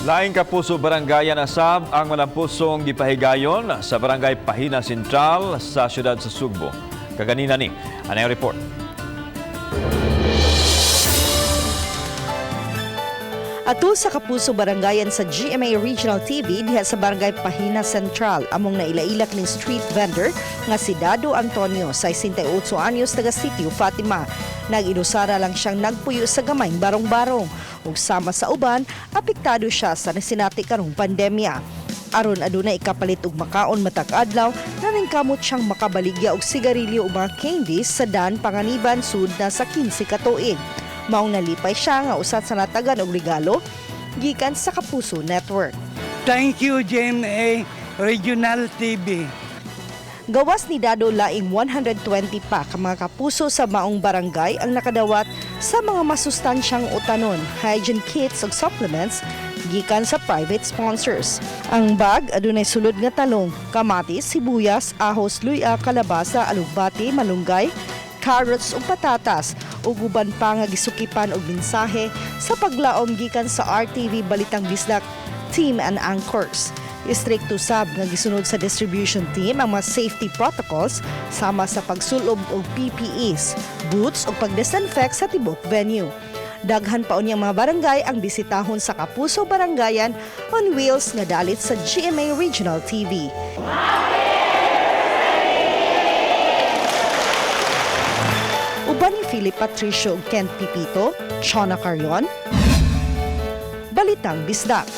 Laing Kapuso Barangayan asab ang malampusong gipahigayon sa Barangay Pahina Central sa siyudad sa Sugbo. Kaganina ni, ano yung report? Ato sa Kapuso Barangayan sa GMA Regional TV diha sa Barangay Pahina Central among nailailak ning street vendor nga si Dado Antonio, 68 anyos, taga Sitio Fatima. Nag-inusara lang siyang nagpuyo sa gamayng barong-barong ug sama sa uban, apektado siya sa nasinati karong pandemya. Aron aduna ikapalit og makaon matag adlaw, naningkamot siyang makabaligya og sigarilyo ug mga candies sa Dan Panganiban sud na sa 15 ka tuig. Maong nalipay siya nga usat sa natagan og regalo gikan sa Kapuso Network. Thank you, GMA Regional TV. Gawas ni Dado, laing 120 pa ka mga kapuso sa maong barangay ang nakadawat sa mga masustansyang utanon, hygiene kits ug supplements gikan sa private sponsors. Ang bag adunay sulod nga talong, kamatis, sibuyas, ahos, luya, kalabasa, alugbati, malunggay, carrots ug patatas ug uban pa nga gisukipan og mensahe sa paglaom gikan sa RTV Balitang Bisdak team and anchors. Istrikto sab nga gisunod sa distribution team ang mga safety protocols sama sa pagsulob og PPEs, boots ug pagdisinfect sa tibok venue. Daghan pa unyang mga barangay ang bisitahon sa Kapuso Barangayan on Wheels nga dalit sa GMA Regional TV. Uban ni Philip Patricio ug Kent Pipito, Chona Carion, Balitang Bisdak.